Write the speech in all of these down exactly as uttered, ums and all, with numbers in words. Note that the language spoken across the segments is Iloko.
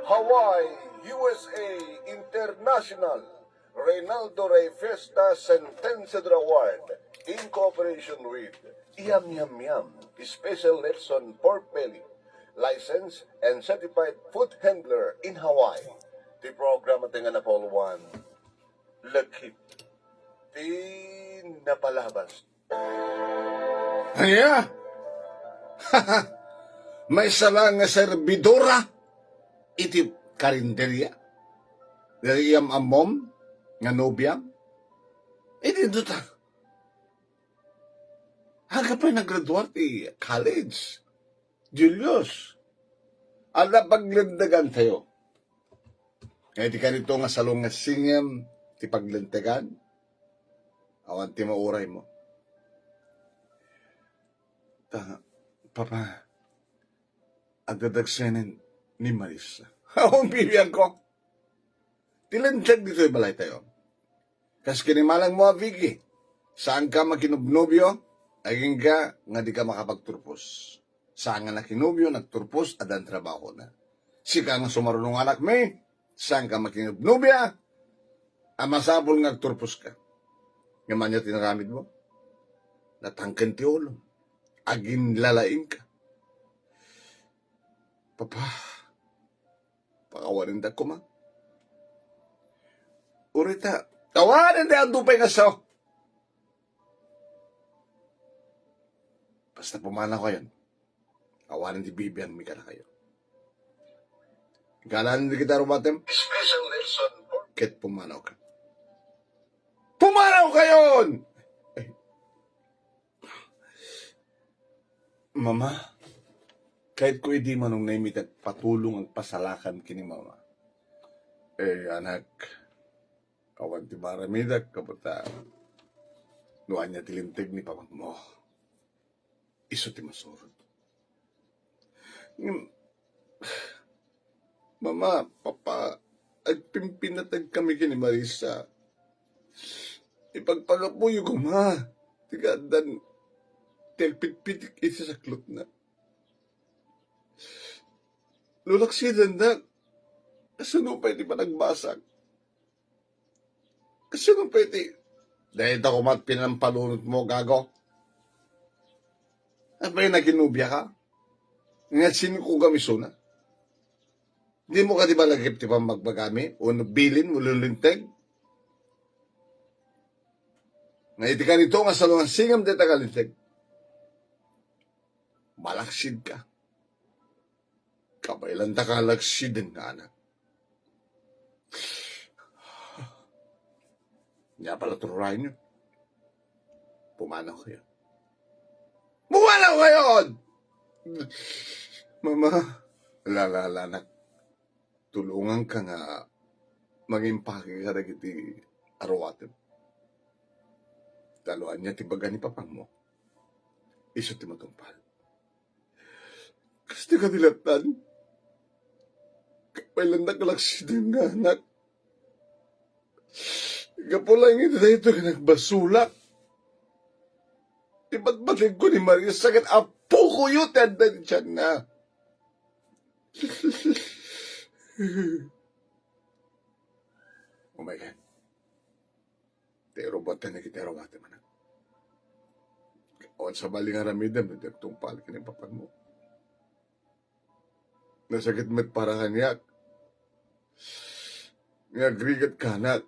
Hawaii, U S A International Reynaldo Rey Fiesta Sentencia de Award in cooperation with Yum Yum Yum Special Lepson Pork Belly, licensed and certified food handler in Hawaii. Ti programa ti nga napauloan, Lagip ti Napalabas. Ania? Maysa la nga serbidora iti karinderia. Dagiti am-ammom nga nobiam. Iti duta. Aga pay naggraduar ti college. Julius, adda paglentegantayo. Nga iti kanito nga salungasingem ti paglentegan, awan ti mauraymo. Ta, Papa, adda dagsenen ni Marissa. Awan bibiangko. Ti linteg ditoy balaytayo. Kas kinimalangmo a Vicky, saanka makinobnobio, agingga nga dika makapagturpos. Saan nga nakinobio, nagturpos, addan trabahona. Sika nga sumaruno nga anakmi, saanka makinobnobia, a masapul nga agturposka. Ngem ania ti naramidmo? Natangken ti ulom. Aginlalaingka. Papa, pakawanendak koma. Uray ta, awanen ti adu pay nga sao. Basta pumanawkayon. Awanen ti bibiangmi kadakayo. Galanen dagiti arumatem. Ket pumanawka. Pumanawkayon! Mama, kayatko idi manong naimita patulong agpasalakan ken ni Mama. Eh, anak, awan ti maaramidak, kaputa. No ania ti linteg ni Papangmo, isu ti masurot. Ngem, Mama, Papa, agpimpinateg kami ken ni Marissa. Ipagpagapuyo koma ti kaaddan ti agpitpitik iti saklotna. No laksidenna, kasano pay ti panagbasak? Kasano pay ti, dayta koma ti pinampalunotmo, gago? Apay, nakinubiaka? Nga sinukogam isuna? Dimo kadi malagip ti pammagbagami? Wenno bilin, wenno linteg? Nga iti kanito nga salungasingem dayta nga linteg, malaksidka. Kabaelanta ka laksiden nga anak. Nia pala tururayenyo. Pumanawkayo. Pumanawkayon! Mama, ala, ala, ala, anak. Tulonganka nga mangimpake kadagiti aruatem. Ta no ania ti baga ni Papangmo, isu ti matungpal. Kas ti kadilattan, kabaelannak laksiden nga anak. Gapu laeng iti daytoy nga nagbasolak, ibatbategko ni Marissa ket apokoyo ti adda iti tianna. Oh my God. Ti robot na kita robot, anak. Awan sabali nga aramidem, no di agtungpal ken ni Papangmo. Nasakit met para kaniak. Nga agrigat ka, anak.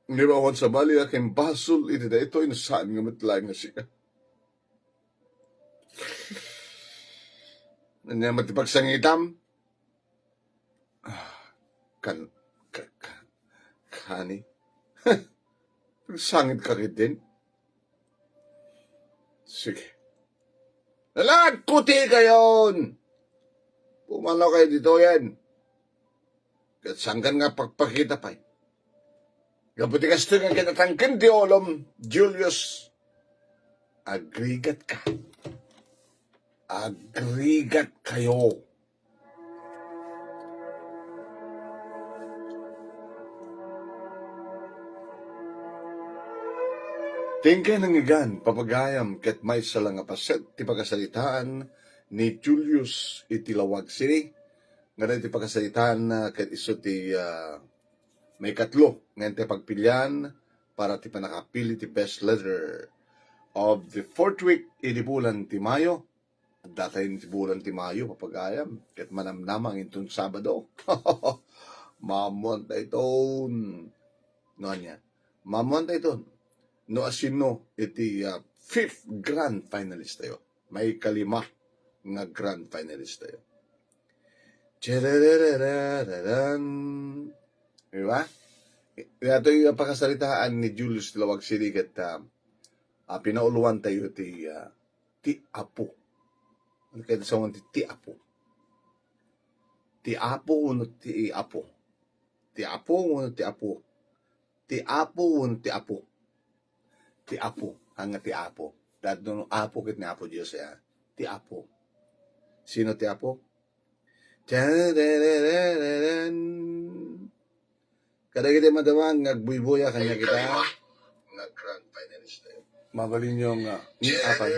Ngem awan sabali a ken basol iti daytoy, no saan nga met laeng nga sika. Ania met ti pagsangitam? Ah, kan, ka, ka, kani? Nagsangitka ketdin? Sige. Nalagkutikayon! Pumanawkayo ditoyen. Ket sangkan nga pagpakita pay. Gapu ti kastoy nga kinatangken ti ulom, Julius, agrigatka. Agrigatkayo. Ti inkay nangngegan, papagayam, ket maysa la nga paset ti pakasaritaan ni Julius iti Laoag City, nga daytoy pakasaritaan, ah, ket isu ti, ah, maikatlo nga intay pagpilian para ti pannakapili ti best letter of the fourth week idi bulan ti Mayo. Adda tayo iti bulan ti Mayo, papagayam, ket manamnama inton Sabado. Maammuan tayo ton. No ania? Maammuan tayo ton. No asino iti, ah, fifth grand finalist tayo. Maikalima nga grand finalist tayo. Chererererereren. Di ba? Datoy pakasaritaan ni Julius Lawag Sili ket, ah, ah, pinauluan tayo ti, ah, ti Apo. Ano kaya sa ti, ti Apo? Ti Apo wenno ti Apo? Ti Apo wenno ti Apo? Ti Apo wenno ti Apo? Ti Apo. Ania nga ti Apo? Daytoy no Apo ket ni Apo Dios, ya. Ti Apo. Sino ti Apo? Cherererereren. Kadagiti madama nga agbuybuya kaniak ita. Mabalinyo nga, ni apay.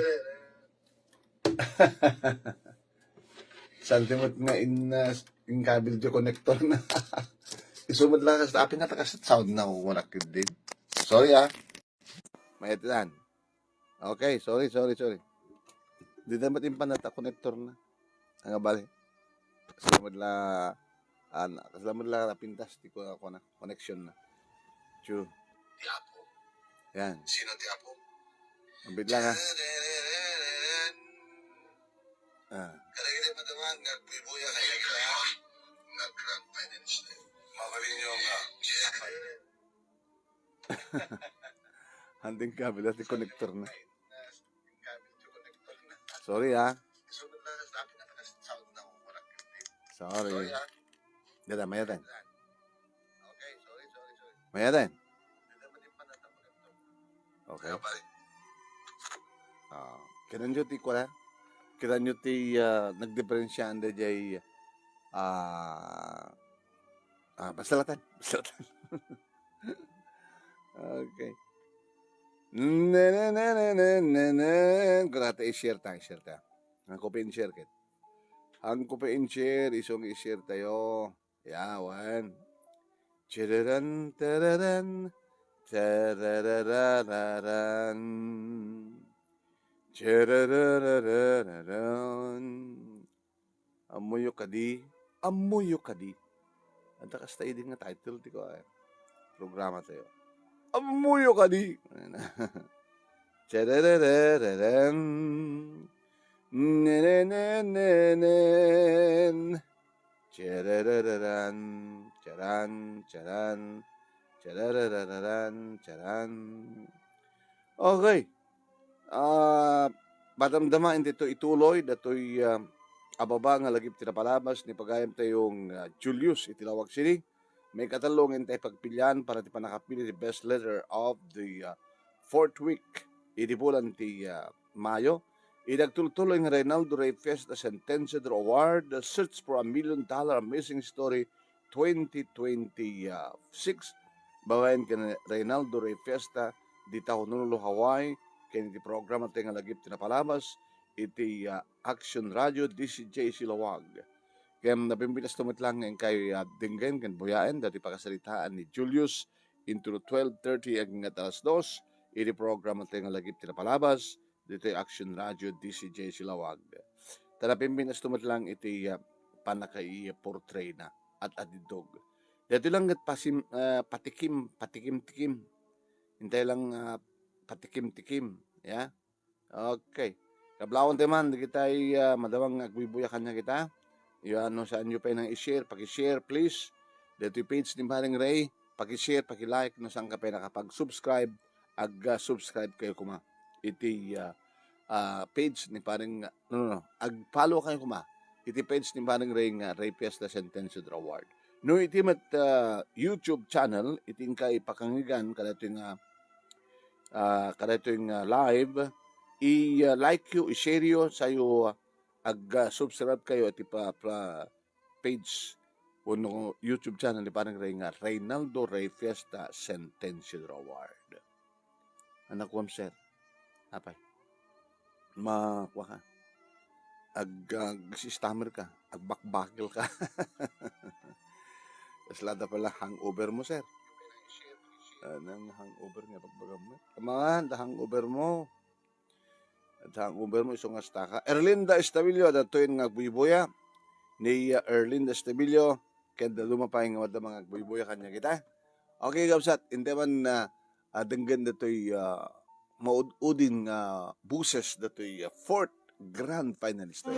Santimot nga in, uh, in kabil ti connector na. Isu met lang kasta, apay nga ta kasta sound na kukunak din. Sorry, ah. Mayat itan. Okay, sorry, sorry, sorry. Di na met impanat a connector na. Ang abali. Kasla met la, an, kasla met la napintas ti ko, ako na, connection na. Chu. Ti Apo. Yan. Sino ti Apo? Ambit lang, ha. Ah. Kadagiti madama nga agbuybuya kaniak ita. Nga grand finalist. Mabalinyo nga. Hunting kabel ti connector na. Sorry, ha. Sorry. Dada, mayatan. Mayatan. Okay. Ah, kinanyo ti kuan, ha? Kinanyo ti, ah, nagdiferensiaan daydiay, ah, ah, basta latan. Basta latan. Okay. Kurata i-share ta, i-share ta. Ang ko pa in-share ket. Ang ko pa in-share, isu nga i-share tayo. Yawan. Chiriran, tararan, tarararararan. Chirararararan. Ammoyo kadi? Ammoyo kadi? Adda kasta idi nga title ti ko, eh, programa tayo. Ammoyo kadi? Chererererem. Nenenenenen. Chererereran. Charan, charan. Chererererem, charan. Okay. Ah, madamdama intay to ituloy, datoy, ah, ababa nga lagip ti napalabas ni pagayam tayong, ah, Julius iti Lawag City. Maikatlo nga intay pagpilian para ti pannakapili ti best letter of the, ah, fourth week idi bulan ti, ah, Mayo. Idi agtultuloy nga Reynaldo Rey Fiesta Sentenciador Award, The Search for a Million Dollar Amazing Story twenty twenty-six, babaen ken Reynaldo Rey Fiesta, dita Honolulu, Hawaii, ken iti programa tayo nga lagip ti napalabas iti, ah, Action Radio, D C J C Lawag. Ken napimpintas to met lang nga inkay, ah, denggen ken buyaen dati pakasaritaan ni Julius into twelve thirty agingga alas dos, iti programa tayo nga lagip ti napalabas, ditoy Action Radio, D C J C Lawag. Ta napimpintas to met lang iti, ah, pannakaiportrayna, at adiddog. Daytoy lang ket pasim-, ah, patikim, patikim-tikim. Intay lang, ah, patikim-tikim, ya. Okay. Kablawan tayo man, dagitay, ah, madamang agbuybuya kaniak ita. Ya, no saanyo pay nang i-share, paki-share, please. Daytoy page ni Paring Ray, paki-share, paki-like, no saan ka pay nakapag-subscribe, ag, ah, subscribe kayo koma iti, ah, ah, page ni Paring, no, no, no, ag-follow kayo koma iti page ni Paring Ray nga Ray Fiesta Sentenciador Award. No iti met, ah, YouTube channel, iti inkay pakangigan kadaytoy nga, ah, kadaytoy nga live, i, ah, like yo, i-share yo, sayo, ah, ag, ah, subscribe kayo iti pa, pa, page wenno YouTube channel ni Paring Ray nga Reynaldo Rey Fiesta Sentenciador Award. Anak ko, sir. Apay. Makuha ka. ag-, ag-stammer ka, agbakbakil ka. Kasla da pala hangover mo, sir. Anang hangover nga bagbagam mo? Tama, da hangover mo. Da hangover mo, isu nga asta ka. Erlinda Estabillo, adda toyen nga agbuybuya. Ni, uh, Erlinda Estabillo, ken dadduma pay nga madama nga agbuybuya kaniak ita. Okay, kabsat, intay man, ah, ah, denggen datoy, ah, maud-udin nga boses datoy, ah, fourth grand finalist.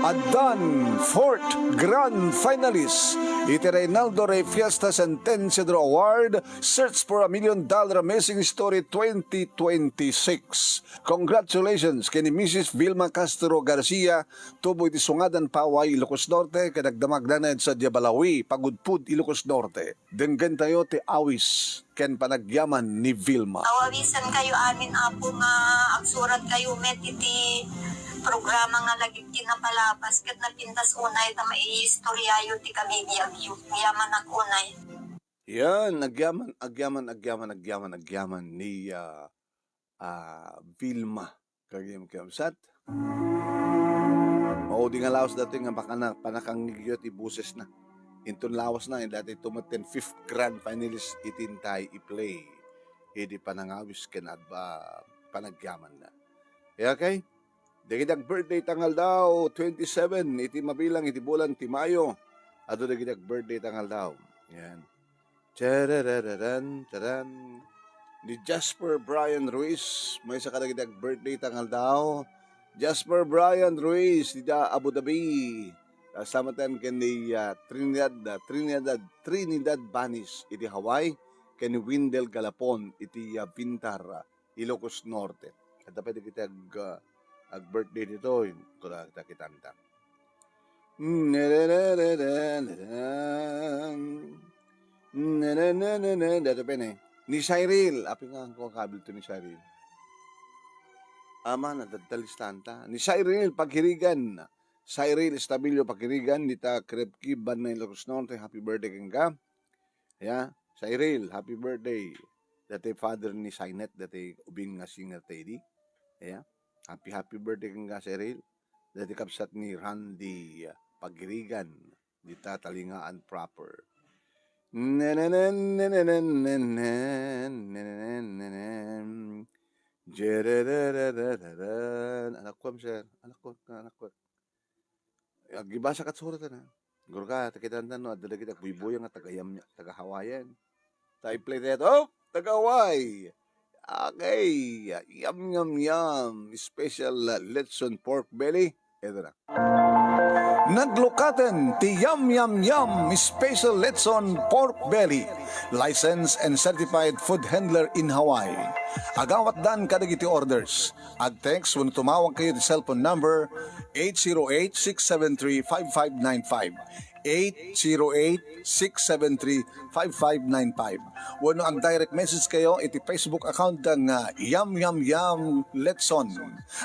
Addan fourth grand finalist iti Reynaldo Rey Fiesta Sentenciador Award, Search for a Million Dollar Amazing Story twenty twenty-six. Congratulations ken ni Missus Vilma Castro Garcia, tubo iti Sungadan, Paway, Ilocos Norte, ket agdama agnanayon sadiay Balaoe, Pagudpud, Ilocos Norte. Denggentayo ti awis ken panagyaman ni Vilma. Awawisenkayo amin, Apo, nga agsuratkayo met iti programa nga Lagip ti Napalabas ket napintas unay ta maiistoryayo ti kabibiagyo. Agyamanak unay. Yan, agyaman, agyaman, agyaman, agyaman, agyaman ni, ah, ah, Vilma. Kagim-, kabsat. Maudi nga lawas datoy nga baka na, panakangngegyo ti bosesna. Inton lawasna, datoy tumeten fifth grand finalist iti intay i-play idi panangawis ken adda panagyamanna. Okay? Dagiti ag-birthday ta nga aldaw, twenty-seven iti mabilang iti bulan ti Mayo. Adu dagiti ag-birthday ta nga aldaw. Yan. Tarararan, taran. Ni Jasper Brian Ruiz, maysa kadagiti ag-birthday ta nga aldaw. Jasper Brian Ruiz, dita Abu Dhabi. Kasla met ken ni, ah, Trinidad, ah, Trinidad, Trinidad Banis iti Hawaii, ken ni Windel Galapon iti, ah, Vintar, ah, Ilocos Norte. Adda pay dagiti ag-, ah, ag-birthday ditoy. Kuna ta kitanta. Dati pay ni, ni Cyril. Apay nga, ang kabilto ni Cyril. Ama, nadadalistan ta. Ni Cyril Pagirigan. Cyril Estabillo Pagirigan, dita Krepki, Banay, Ilocos Norte. Happy birthday kenka. Ya, Cyril, happy birthday. Dati father ni Sinet, dati ubing nga singer ta idi. Ya, happy, happy birthday kenka, Cyril. Dati kabsat ni Randy, ah, Pagirigan, dita Talingaan proper. Nenenen, nenenen, nenen, nenenen, nenen. Jerererereren. Anak ko, sir. Anak ko, anak ko. Agibasa kat surat na. Gurka, ta kitanta no, adda dagiti agbuybuya nga taga Yam-, taga Hawaiian. Ta i-play tayo. Oh, taga Hawaii. Okay. Yum, yum, yum. Special, uh, lechon pork belly. Ito na. Naglukaten ti Yum Yum Yum Special Lechon Pork Belly, licensed and certified food handler in Hawaii. Agawatdan kadagiti orders. Ag-text wenno tumawag kayo ti cellphone number eight zero eight, six seven three, five five nine five. Eight zero eight, six seven three, five five nine five. Wenno ag-direct message kayo iti Facebook account da nga Yum Yum Yum Letson.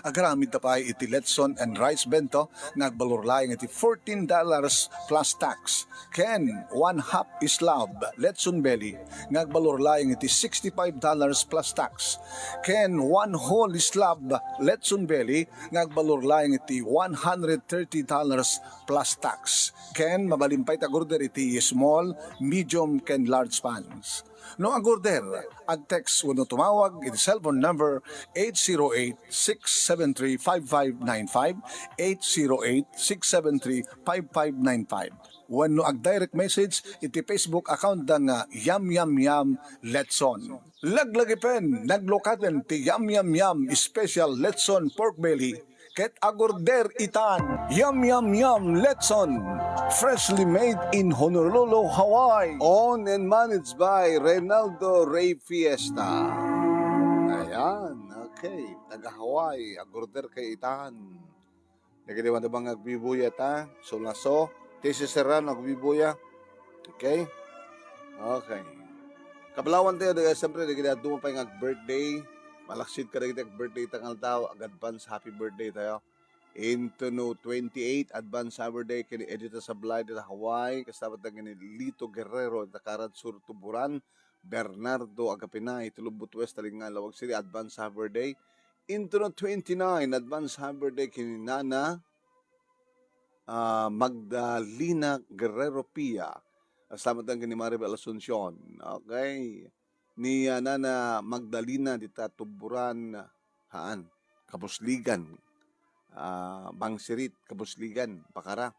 Agaramid ta pay iti Letson and Rice Bento nga agbalor laeng iti fourteen dollars plus tax. Ken one half slab Letson Belly nga agbalor laeng iti sixty-five dollars plus tax. Ken one whole slab Letson Belly nga agbalor laeng iti one hundred thirty dollars plus tax. Ken mabalin pay ta ag-order iti small, medium, ken large pans. No ag-order, ag-text wenno tumawag iti cellphone number eight zero eight, six seven three, five five nine five, eight zero eight, six seven three, five five nine five. Wenno ag-direct message iti Facebook account da nga Yum Yum Yum Letson. Laglagipen, naglukaten ti Yum Yum Yum Special Letson Pork Belly ket ag-order itan. Yum Yum Yum Letson, freshly made in Honolulu, Hawaii. Owned and managed by Reynaldo Rey Fiesta. Ayan, okay. Taga Hawaii, ag-order kay itan. Dagiti madama nga agbibuya ta, sulaso. Ti si Serrano agbibuya. Okay? Okay. Kabalawan tayo, daga, siyempre, dagiti adu pay nga ag-birthday. Malaksid kadagiti ag-birthday ta nga aldaw, ag-advance happy birthday tayo. Into no twenty-eight, advance happy birthday ken ni Edita Sablay dita Hawaii, kasla met da ken ni Lito Guerrero dita Carad Sur, Tuburan, Bernardo Agapinay, Tulubut West, Talingan, Lawag City, advance happy birthday. Into no twenty-nine, advance happy birthday ken ni Nana ah, Magdalena Guerrero Pia. Kasta met ken ni Maribel Asuncion. Okay. Ni, ah, Nana Magdalena dita Tuburan, haan, Kabusligan. Ah, Bangsirit, Kabusligan, Bacara.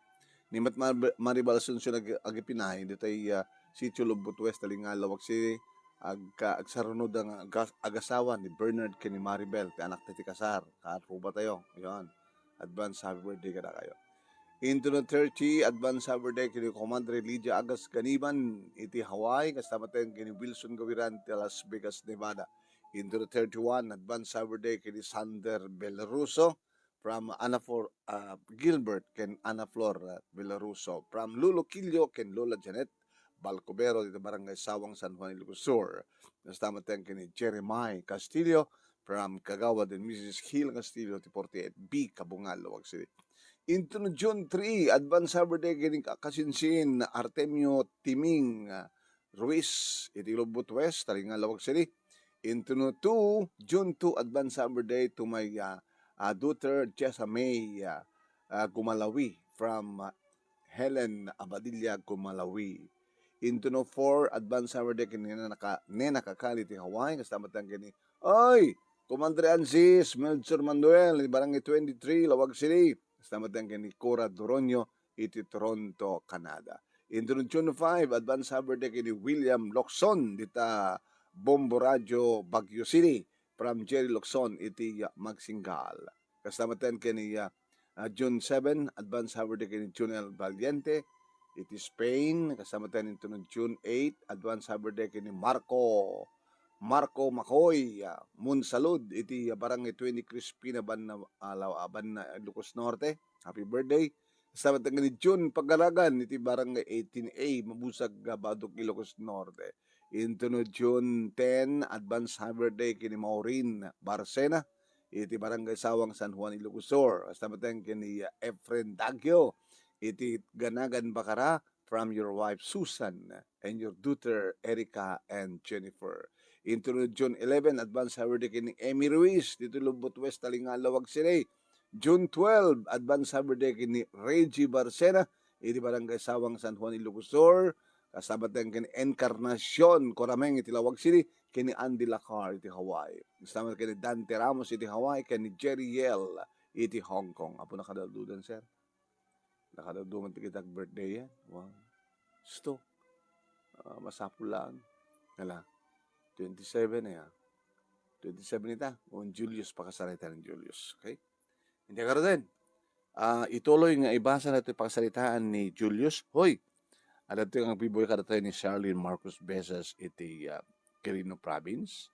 Ni met Mar-, Maribel Asuncion ag-, agipinay, ditoy, ah, Sitio Lobbot West, Talinga, Laoag City, agka-, agsarunod nga agas-, agasawa ni Bernard ken ni Maribel, ti anak ti kasar, kaatruba tayo. Yon. Advance happy birthday kadakayo. Into the thirty, advance happy birthday ken ni Comadre Lydia Agas Ganiban, iti Hawaii, kasta met ken ni Wilson Gawiran, ti Las Vegas, Nevada. Into the thirty-one, advance happy birthday ken ni Sander Belruso, from Ana Flor, ah, Gilbert ken Ana Flor, ah, Belruso, from Lolo Kilio ken Lola Janet Balcubero, dito Barangay Sawang, San Juan, Ilocos Sur. Kasta met ken ni Jeremiah Castillo, from Kagawad and Missus Hill Castillo, ti forty-eight B, Kabungan, Laoag City. Into no June three, advance happy birthday ken ni Kasinsin Artemio Timing, ah, Ruiz, iti Lobbot West, Talinga, Laoag City. Into no two, June two, advance happy birthday to my, ah, ah, daughter, Jessa May, ah, ah, Gumalawi, from, ah, Helen Abadilla Gumalawi. Into no four, advance happy birthday ken ni Nena Ka-, Nena Kakali ti Hawaii, kasta met ken ni, oy, Comandante Ansis, Melchor Manuel, ni Barangay twenty-three, Laoag City. Kasta met ken ni Cora Doronio, iti Toronto, Canada. Into no June five, advance happy birthday ken ni William Locson, dita Bombo Radio, Baguio City, from Jerry Locson, iti, ah, Magsinggal. Kasta met ken ni, ah, ah, June seven, advance happy birthday ken ni Junel Valiente, iti Spain. Kasta met into no June eight, advance happy birthday ken ni Marco, Marco Macoy, ah, Monsalud, iti, ah, Barangay twenty Crispina, Banna, ah, Law-, ah, Banna, Ilocos Norte. Happy birthday. Kasta met ken ni June Pagaragan, iti Barangay eighteen A, Mabusag, ah, Badok, Ilocos Norte. Into no June ten, advance happy birthday ken ni Maureen Barcena, iti Barangay Sawang, San Juan, Ilocos Sur. Kasta met ken ni, ah, Efren Dagio, iti Ganagan, Bacara, from your wife Susan and your daughter Erica and Jennifer. Into no June eleven, advance happy birthday ken ni Emmy Ruiz, dito Lobbot West, Talinga, Laoag City. June twelve, advance happy birthday ken ni Reggie Barcena, iti Barangay Sawang, San Juan, Ilocos Sur. Kasta met ken ni Encarnacion Corameng, iti Laoag City, ken ni Andy Lacar, iti Hawaii. Kasta met ken ni Dante Ramos, iti Hawaii, ken ni Jerry Yel, iti Hong Kong. Apo, nakaduaduadan, sir? Nakaduaduadan ti kita birthday yan. Wow. Gusto. Ah, masapul lang. Hala. Twenty-seven, eh, ah. Twenty-seven ita. O, Julius, pakasarita ni Julius. Okay? Hindi ka rin. Ah, ituloy nga ibasa na ito pagsaritaan ni Julius. Hoy! Adda ito nga agbibuya kadatayo ni Charlene Marcos Besas iti, ah, Quirino Province.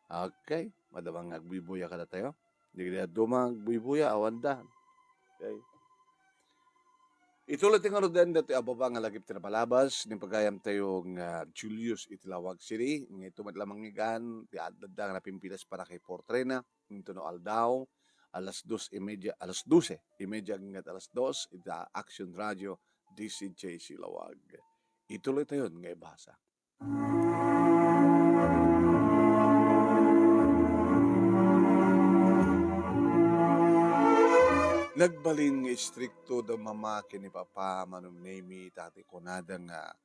Okay. Madama nga agbibuya kadatayo. Di kadi aduma agbuybuya, awan da. Okay. Ituloy ti ngaruden dati ababa nga lagip ti nabalabas, ni pagayam tayo nga Julius iti Laoag City, nga ito met lamang ngigan, ti adda nga napimpitas para kay Portrena, into no aldaw, alas dos y media, alas doce y media, ingat alas dos, ita Action Radio, D C J C Laoag. Ituloy tayo nga ibasa. Nagbalin nga istrikto da mama ken ni papa, Manong Nemi, ta ti kunada nga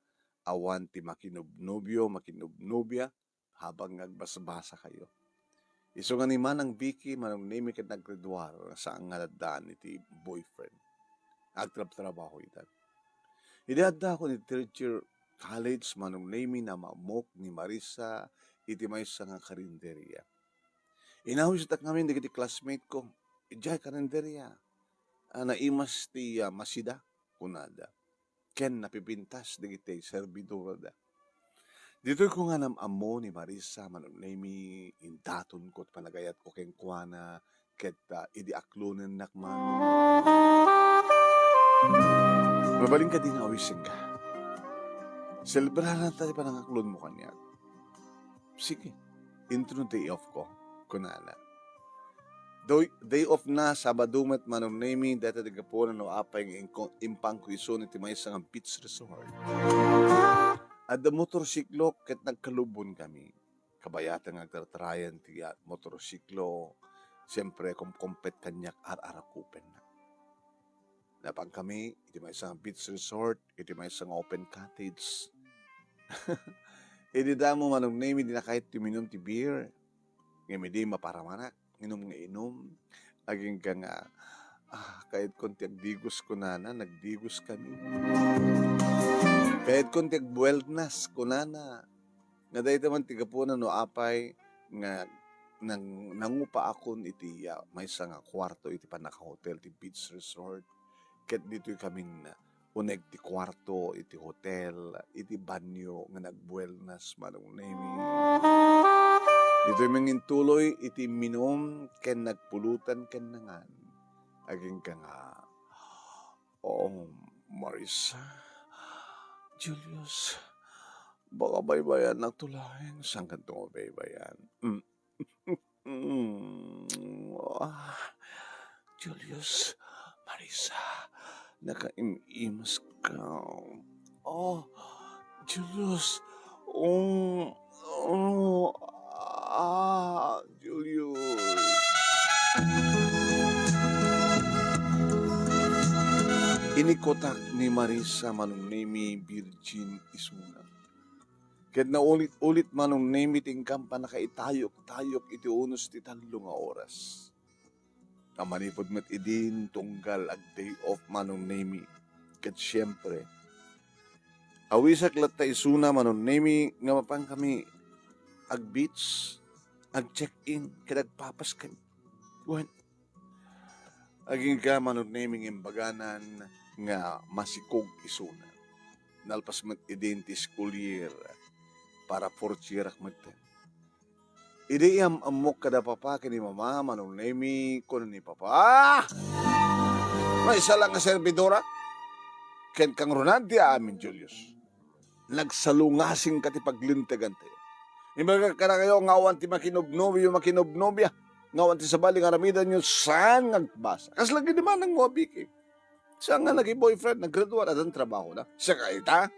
awan ti makinubnubio, makinubnubia, habang nga agbasbasa kayo. Isu nga ni Manang Vicky, Manong Nemi, ket nagriduar, saan nga laddan iti boyfriend. Agtrabtrabaho ita. Idi adda ako ni third year college, Manong Nemi, namammok ni Marissa iti maysa nga karinderia. Inawitak ngamin dagiti classmate ko, idiay karinderia. Ah, naimas ti, ah, masida, kunada. Ken napipintas dagiti servidorda. Ditoy ko nga nam-ammo ni Marissa, Manong Nemi, indaton ko ti panagayat ko kenkuana, ket, ah, idi aklonennak man. Mabalin kadi nga awisenka? Selebraranta ti panangaklonmo kaniak. Sige, intro day off ko, kunana. Doy-, day off na, Sabado met, Manong Nemi, dayta ti gapuna no apay nga inko-, impangko isu iti maysa nga beach resort. Adda motorsiklo ket nagkalubon kami. Kabayatan nga agtartarayan ti, ah, motorsiklo, siyempre, kumkumpet kaniak, ar-arakupenna. Napankami iti maysa nga beach resort, iti maysa nga open cottage. Idi damo, Manong Nemi, dina kayat ti uminum ti beer. Ngem idi maparamanak, inum nga inum. Agingga nga, "Ah, kayatkon ti agdigos," kunana, nagdigoskami. "Kayatkon ti agbuelnas," kunana. Nga dayta man ti gapuna no apay nga nang-, nangupaakon iti, ah, maysa nga kuarto iti pannakahotel ti beach resort. Ket ditoy kamin uneg ti kuarto iti hotel, iti banyo nga nagbuelnas, Manong Nemi. Ditoy mangintuloy iti minum ken nagpulutan ken nangan. Agingga nga, "Oh, Marisa, Julius, baka baybayannak to laeng." "Saankanto nga baybayan?" Mm. Mm. Ah, Julius, Marisa, nakaim-imas ka. Oh, Julius, oh, oh, ah, Julius. Inikutak ni Marisa, Manong Nemi, virgin isuna. Ket naulit-ulit, Manong Nemi, ti inkam pannakaitayok-tayok iti unos ti tallo nga oras. A manipud met idin, tunggal ag-day off, Manong Nemi. Ket siempre, awisak latta isuna, Manong Nemi, nga mapankami ag-beach, ag-check-in, ket agpapaskami. Wen, agingga, Manong Nemi, nga imbaganan nga masikog isuna. Nalpas met idin ti school year, para fourth year-ak met. Idi iyam-ammok kada papa ken ni mama, Manong Nemi, kuna ni papa, "Ah! Maysa la nga servidora ken kangrunaan ti amin, Julius. Nagsalungasingka ti paglintegantayo. Imbagak kadakayo nga awan ti makinobnobio, makinobnobia, nga awan ti sabali nga aramidanyo saan nga agbasa. Kasla ginimanang mo, Vicky. Saan nga naging boyfriend, nag-grade one, addan trabahona. Sika ita?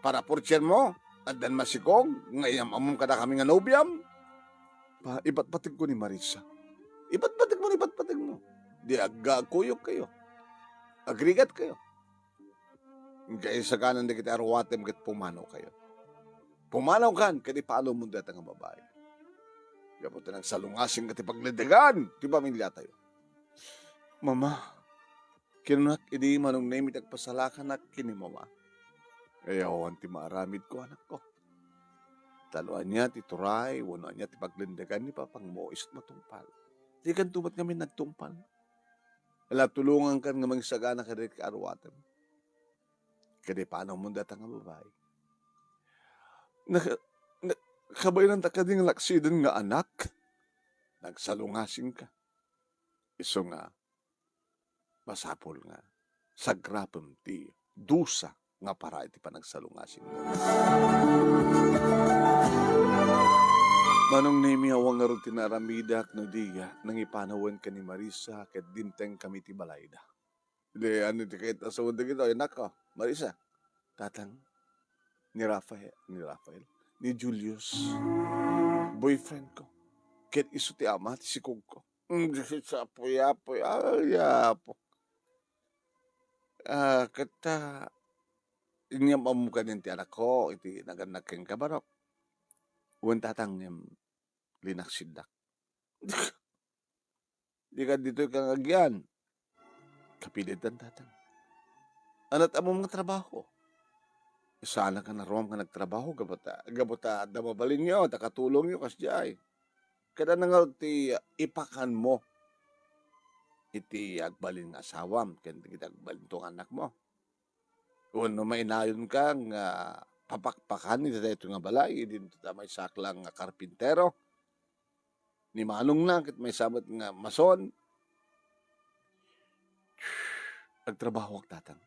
Para fourth year mo, addan masikog, nga iyam-ammom kadakami nga nobiam." Pa, ipatpategko ni Marisa. Ipatpategmo, ipatpategmo. Di agga agkuyogkayo. Agrigatkayo. Kaisaganan dagiti aruatem ket pumanaw kayo. Pumanaw kan, ket ipanaw mo dayta nga babai. Gapu ta nagsalungasing ket ti paglintegan ti pamiliatayo. Mama, kinunak idi Manong Nemi ti agpasalakanak ken ni mama. Ayawan ti maaramidko, anakko. Ta no ania ti turay, wenno ania ti paglintegan ni papangmo, isu't matungpal. Dikanto met ngamin nagtungpal. Ala, tulongankan nga mangsagana kadagiti aruatem. Ket ipanaw mo dayta nga babai. Naka-, na-, kabaelan ta kadi nga naksiden nga anak? Nagsalungasingka. Isu nga, masapul nga sagrapem ti dusa nga para iti panagsalungasing. Manong Nemi, awan ngarud ti naaramidak no diak nangipanawen ken ni Marisa ket dimtengkami ti balayda. Di, ano ti kayat a sawen dagitoy, anak ko, Marisa? Tatang, ni Rafael, ni Rafael, ni Julius, boyfriend ko. Ket isu ti ama ti sikog ko. Mm, Diyos, apoy, apoy, ay, apo. Ah, ket, ah, inyam-am kanian ti anak ko, iti nagannak kenka, barok. Wen, tatang, ngem linaksiddak. Dika ditoy kang agian. Kapiletan, tatang. Ania't ammom nga trabaho? Saan a kanaruam nga nagtrabaho, gapu ta, gapu ta adda mabalinyo, ta katulongyo, kasdiay. Ket ania ngarud ti ipakanmo iti agbalin nga asawam ken dagiti agbalinto nga annakmo? Wenno mainayonka nga papakpakan iti daytoy nga balay, idinto ta maysak lang nga karpintero? Ni manongna ket maysa met nga mason. Agtrabahoak, tatang.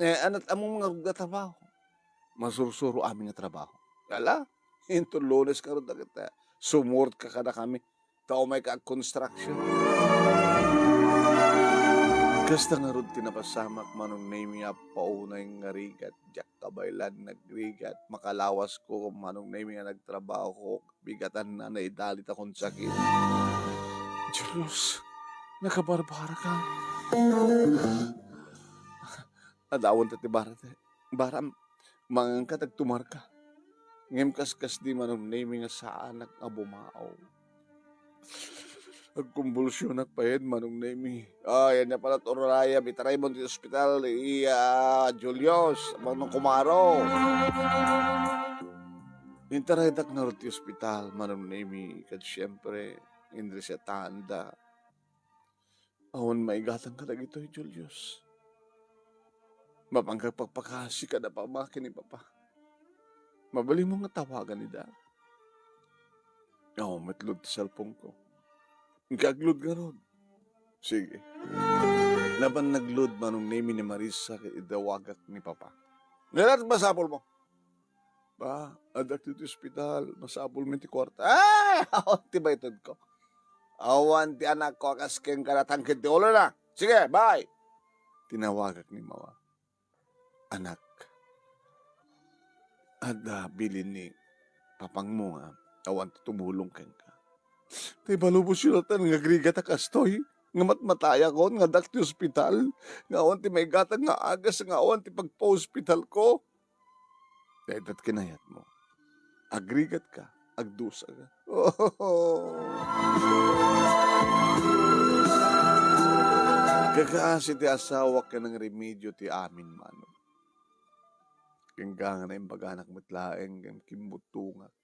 Eh, ania't ammom nga trabaho? Masursuro amin nga trabaho. Ala, inton Lunes ngarud dagita, sumurotka kadakami. Ta umayka ag-construction. Kasta ngarud ti napasamak, Manong Nemi, a paunay nga rigat. Diak kabaelan nga agrigat. Makalawasko, Manong Nemi, nga nagtrabahok. Bigatanna, naidalitakon sakit. Julius, nakabarbaraka. Adda awan ti bara, baram, manganka, agtumarka. Ngem kaskasdi, Manong Nemi, nga saanak nga bumao. Agkumbulsionak pay, Manong Nemi. Ay, ania pala ti urayam, itaraymon ti ospital, iya, Julius, Manong Kumaro. Intaraydak ngarud ti ospital, Manong Nemi, ket siempre, inresetaanda. Awan maigatang kadagitoy, Julius. Mapanka pakpakasi kada pamaki ni Papa. Mabalinmo nga tawagan ida. Awan met load ti cellphone ko. Inka agload ngarud. Sige. Napan nagload, Manong Nemi, ni Marisa ket idawagak ni Papa. Nailat masapul mo. Pa, addak ti ospital, masapul mi ti kuarta. Ah! Awan ti baytedko. Awan ti anakko a kas kenka, natangked ti ulona. Sige, bye! Tinawagak ni Mama. Anak, adda bilin ni papangmo nga awan ti tumulong kenka. Tay balubos yun, atan, nga agrigat a kastoy, nga matmatayakon, nga addak ti ospital, nga awan ti maigatang nga agas, nga awan ti pagpa-ospital ko. Dayta ti kinayatmo. Agrigat ka, agdusa ka. Kakaasi ti asawak ken nangremedio ti amin, Manong. Ken ka nga naimbaganak met laeng ken kimbuttongak.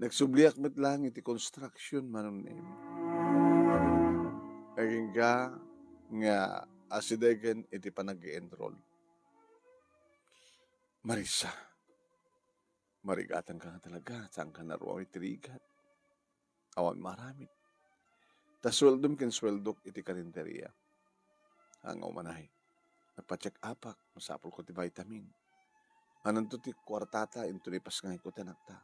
Nagsubliak met laeng iti construction, Manong Nemi. Agingga nga asidegen iti panag-enroll. Marisa, marigatang ka nga talaga, saan ka naruaw iti rigat? Awan maaramid. Ta sueldom ken sueldok iti karinderia. Nga umanay, nagpa-check-upak, masapul ko ti vitamin. Ananto ti kuartata, inton ipasngayko ti anakta?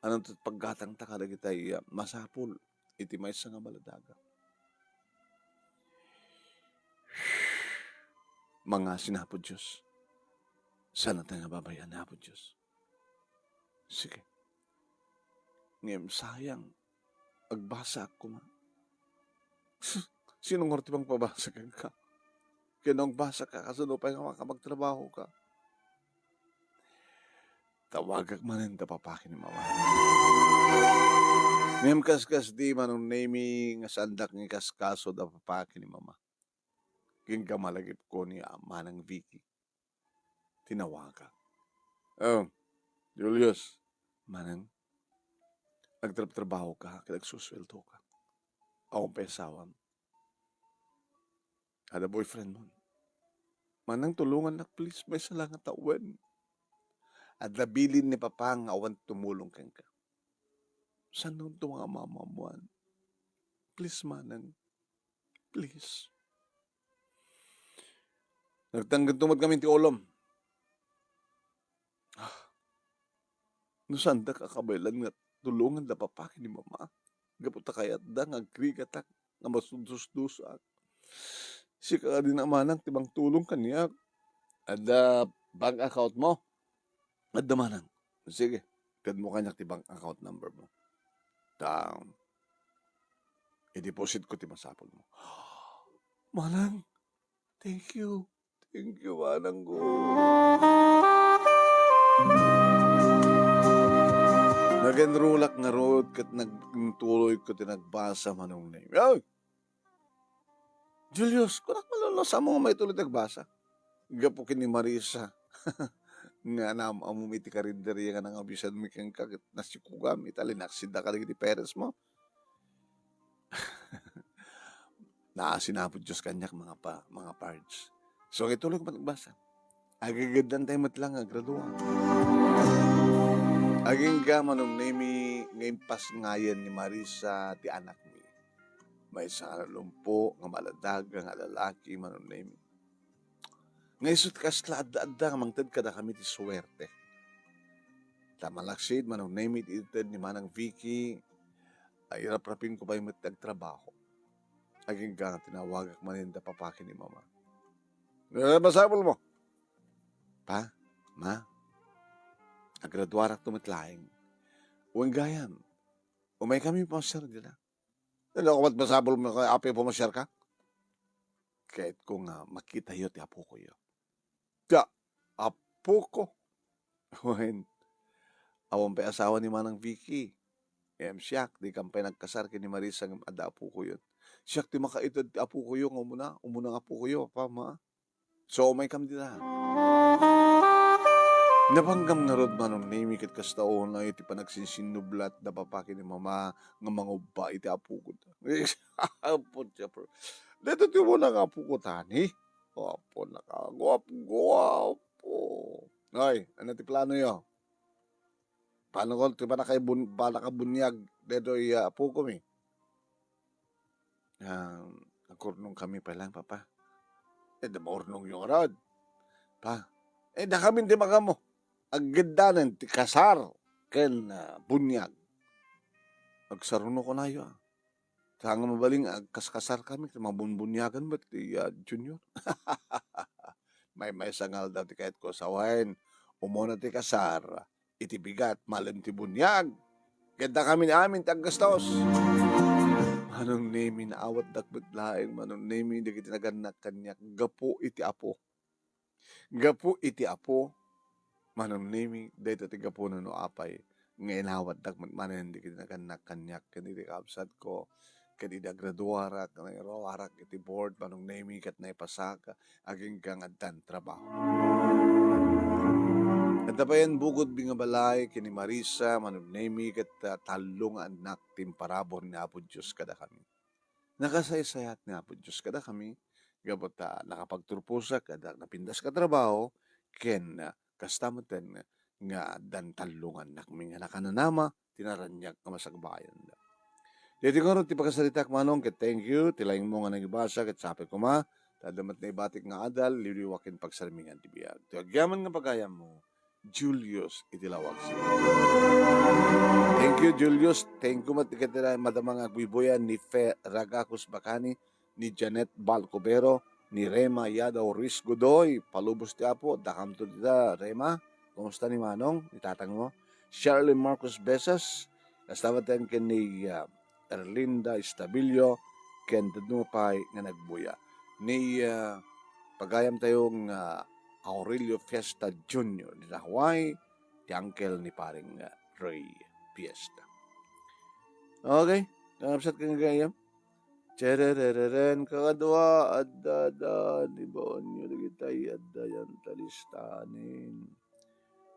Ananto ti paggatangta kadagitay, ah, masapul iti maysa nga baladaga? Mangasi, Apo Dios. Saan nga baba-ayan, Apo Dios. Sige. Ngem sayang, agbasaak koma. Sino ngarud ti mangpabasa kenka? Ken no agbasaka, kasano pay nga makapagtrabahoka? Tawagak manen da papa ken ni mama. Ngem kaskasdi, Manong Nemi, nga saandak nga ikaskaso da papa ken ni mama. Agingga malagipko ni, ah, Manang Vicky. Tinawagak. Oh, Julius. Manang, agtrabtrabahoka ket agsusueldoka. Awan pay asawam. Adda boyfriend mo. Manang, tulongannak, please, maysa la nga tawen. Adda bilin ni papa nga awan tumulong kenka. Saan nga mamamuan? Please, Manang. Please. Nagtangged met kami ti ulom. Ah. No saandak a kabaelan nga tulongan da papa ken ni mama, gapu ta kayatda nga agrigatak, nga masudsusdusaak. Sika kadi, Manang, ti mangtulong kaniak. Adda bank account mo? Adda, Manang. Sige, itedmo kaniak ti bank account number mo. Ta, i-deposit ko ti masapul mo. Manang, thank you. Thank you, Manang ko. Nag-enrollak ngarud ket nagtuloyko ti nagbasa, Manong Nemi. Ay! Julius, kunak, malulusaam nga maituloy ti agbasa. Gapu ken ni Marisa nga naam-ammom iti karinderia nga nangabisanmi kenka ket nasikugam ita, linaksidda kadagiti parents mo. Naasi ni Apo Dios kaniak, mga pa-, mga pards. So, ituloy ko met agbasa. Agegeddan tayo met lang nga agradua. Agingga, Manong Nemi, nga impasngayan ni Marisa ti anakmi. Maysa nga nalumpo, nga maladaga, nga lalaki, Manong Nemi. Nga isu ti kasla adda-adda nga mangted kadakami ti suerte. Ta malaksid, Manong Nemi, ti ited ni Manang Vicky, ay raprapinko pay met ti agtrabaho. Agingga nga tinawagak manen da papa ken ni mama. Eh, masapul mo. Pa, ma, agraduarakto met laeng. Wen gayam, umaykami pamasiar dita. Ano, koma masapul mo, apay, pamasiarka? Kayatko nga makitayo ti apokoyo. adda apoko. Wen, awan pay asawa ni Manang Vicky. Ngem siak, dikan pay nagkasar ken ni Marisa ngem adda apokoyon. Siak ti makaited ti apokoyo nga umuna, umuna nga apokoyo, Papa, Ma. So, umaykam dita. Nabanggam ngarud, Manong Nemi, ket kasta unay ti panagsinsinnublat da Papa ken ni Mama nga mangubba iti apoko. Apo, Jeffer. Daytoy ti umuna nga apoko, tani. Apo, naka-, guap-, guapo. Ay, ano ti planoyo? Paano ko, ti panakay bun-, panakabuniag daytoy, ah, apoko mi? Ah, agurnong kami pay lang, Papa. Eh, da maurnongyo ngarud. Pa, eh, da kami ti magamo. Aggiddanen ti kasar ken, ah, buniag. Agsaruno kunayo, ah. Saan nga mabalin nga agkaskasar kami, ket mabunbuniagan met ti, ah, Junior. Maymaysa nga aldaw ti kayatko, sa wen, umuna ti kasar, iti bigat, malem ti buniag. Ket dakami amin ti aggastos. Manong Nemi, naawatdak met laeng, Manong Nemi, dagiti nagannak kaniak gapu iti Apo. Gapu iti Apo, Manong Nemi, dayta ti gapuna no apay nga inawatdak met manen dagiti nagannak kaniak ken iti kabsatko, ken idi agraduarak, nairuarak iti board, Manong Nemi, ket naipasak, agingga nga addan trabaho. Adda payen bukodmi nga balay ken ni Marisa, Manong Nemi, ket, ah, tallo nga annak ti imparabur ni Apo Dios kadakami. Nakasaysayat ni Apo Dios kadakami, gapu ta nakapagturposak, adda napintas nga trabaho, ken, ah, kasta metten nga addan tallo nga annakmi nga nakananama ti naraniag nga masakbayanda. Daytoy ngarud ti pakasaritak, Manong, ket thank you, ti laingmo nga nangibasa, ket sapay koma, ta adda met naibatik nga adal, liwliwa ken pagsarmingan ti biag. Ti agyaman nga pagayammo, Julius iti Laoag City. Thank you, Julius. Thank you met ket iti madama nga agbuybuyan ni Fe Ragacos Bacani, ni Janet Balcubero, ni Rema Yadaw Ruiz Godoy. Palubos ti Apo, dakamto dita, Rema. Kumusta ni Manong, ni tatangmo? Shirley Marcos Besas, kasta met ken ni, ah, Erlinda Estabillo, ken dadduma pay nga nagbuya. Ni, ah, pagayam tayo nga Aurelio Fiesta Junior dita Hawaii, ti uncle ni paring, ah, Ray Fiesta. Okay, kakabsat ken gayam. Chererereren, kakadua, adda, adda, ni Bonyo, dagitay, adda, yan, talistanin.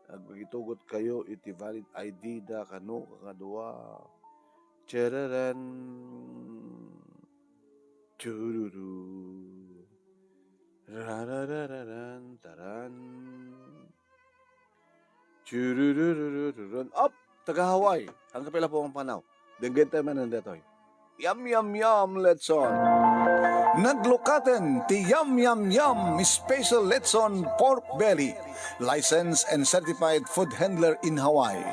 Agpakitugot kayo iti valid I D da kano kakadua. Chereren. Chururu. Rararararan, taran. Churururururun. Up! Taga Hawaii. Ang kapila po ang panaw. Denggen tayo man ang detoy. Yum, yum, yum, letson. Naglukaten ti Yum, yum, yum, special letson pork belly. Licensed and certified food handler in Hawaii.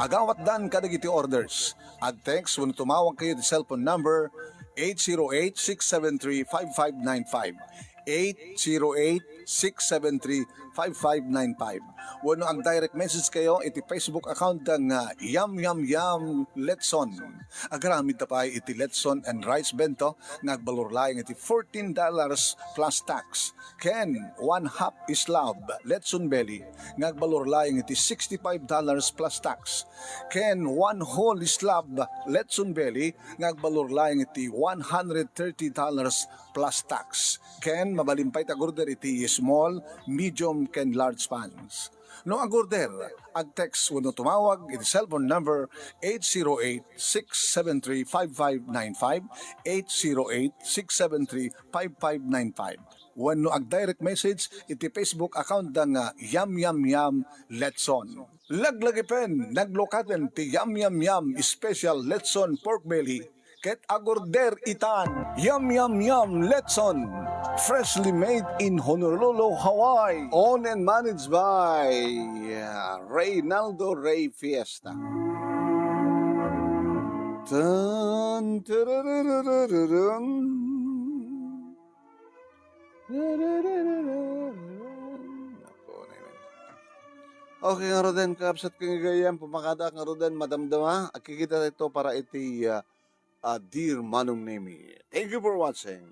Agawatdan kadagiti orders. Ag-text wenno tumawag kayo ti cellphone number eight zero eight, six seven three, five five nine five. Eight zero eight, six seven three, five five nine five. Wenno ag-direct message kayo iti Facebook account da nga Yum Yum Yum Letson. Agaramid ta pay iti Letson and Rice Bento nga agbalor laeng iti fourteen dollars plus tax. Ken one half slab Letson Belly nga agbalor laeng iti sixty-five dollars plus tax. Ken one whole slab Letson Belly nga agbalor laeng iti one hundred thirty dollars plus tax. Ken mabalin pay ti ag-order iti small, medium, ken large pans. No ag-order, ag-text wenno tumawag iti cellphone number eight zero eight, six seven three, five five nine five, eight zero eight, six seven three, five five nine five. Wenno ag-direct message iti Facebook account da nga Yum Yum Yum Letson. Laglagipen, naglukaten ti Yum Yum Yum Special Letson Pork Belly ket ag-order itan. Yum Yum Yum Letson, freshly made in Honolulu, Hawaii. Owned and managed by, uh, Reynaldo Rey Fiesta. Tan, tarararararun. Apo, amen. Okay, ngaruden, kabsat ken gagayyem, pumakada, ngaruden, madamdama, agkikita tayo para iti, ah, ah, Dear Manong Nemi. Thank you for watching.